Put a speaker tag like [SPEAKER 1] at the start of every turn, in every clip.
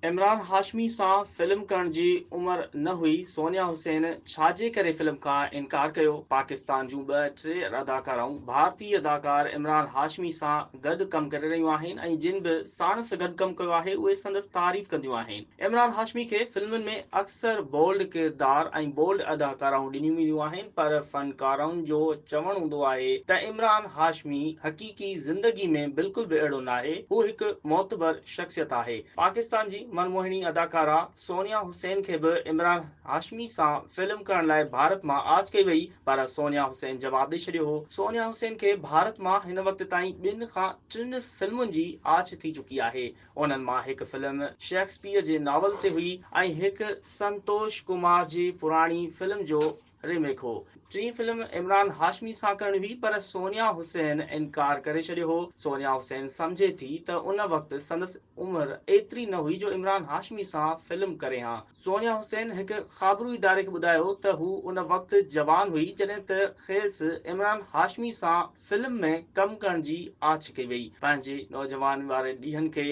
[SPEAKER 1] عمران هاشمي سان فلم ڪرڻ جي عمر نه هئي، سونيا حسين ڇا جي ڪري فلم کان انڪار ڪيو؟ پاڪستان جون ٻه ٽي اداڪارائون ڀارتي اداڪار عمران هاشمي سان گڏ ڪم ڪري رهيون آهن ۽ جن به ساڻس گڏ ڪم ڪيو آهي اهي سندس تعريف ڪنديون آهن. عمران هاشمي کي فلمن ۾ اڪثر بولڊ ڪردار ۽ بولڊ اداڪارائون ڏنيون وينديون آهن پر فنڪارائن جو چوڻ هوندو آهي ته عمران هاشمي حقيقي زندگي ۾ بلڪل به اهڙو ناهي، هو هڪ معتبر شخصيت آهي. پاڪستان جي من موهڻي اداڪارا سونيا حسين کي به عمران هاشمي سان فلم ڪرڻ لاء ڀارت مان آڇ ڪئي وئي پر سونيا حسين جواب ڏئي ڇڏيو هو. سونيا حسين کي ڀارت مان هن وقت تائين ٻن کان ٽن فلمن جي آڇ ٿي چڪي آهي. انهن مان هڪ فلم شيڪسپيئر جي ناول تي هئي ۽ هڪ سنتوش ڪمار جي پراڻي فلم جو ريميڪ هو. ٽين فلم عمران هاشمي سان ڪرڻي هئي پر سونيا حسين انڪار ڪري ڇڏيو هو. سونيا حسين سمجهي ٿي ته ان وقت سندس عمر ايتري نه هئي جو عمران هاشمي سان فلم ڪري هان. سونيا حسين هڪ خابرو اداري کي ٻڌايو ته هو ان وقت جوان هئي جڏهن ته کيس عمران هاشمي سان فلم ۾ ڪم ڪرڻ جي آڇ ڪئي وئي. پنهنجي نوجواني واري ڏينهن کي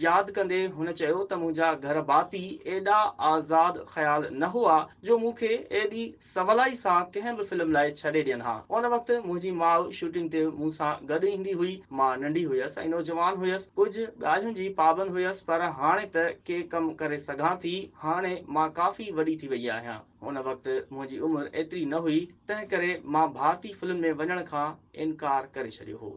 [SPEAKER 1] ياد ڪندي هن چيو ته منهنجا گهر ڀاتي ايڏا آزاد خيال نه هئا جو مون کي ايڏي سولائي سان ڪنهن به فلم لاء ڇڏي ڏين ها. ان وقت منهنجي ماء شوٽنگ تي مون سان گڏ ايندي هئي. مان ننڍي هيس ۽ نوجوان هيس. ڪجهه ڳالهين جي پابند هيس پر هاڻي ته ڪي ڪم ڪري سگهان ٿي. هاڻي مان ڪافي وڏي ٿي وئي آهيان. ان وقت منهنجي عمر ايتري نه هئي، تنهن ڪري مان ڀارتي فلم ۾ وڃڻ کان انڪار ڪري ڇڏيو هو.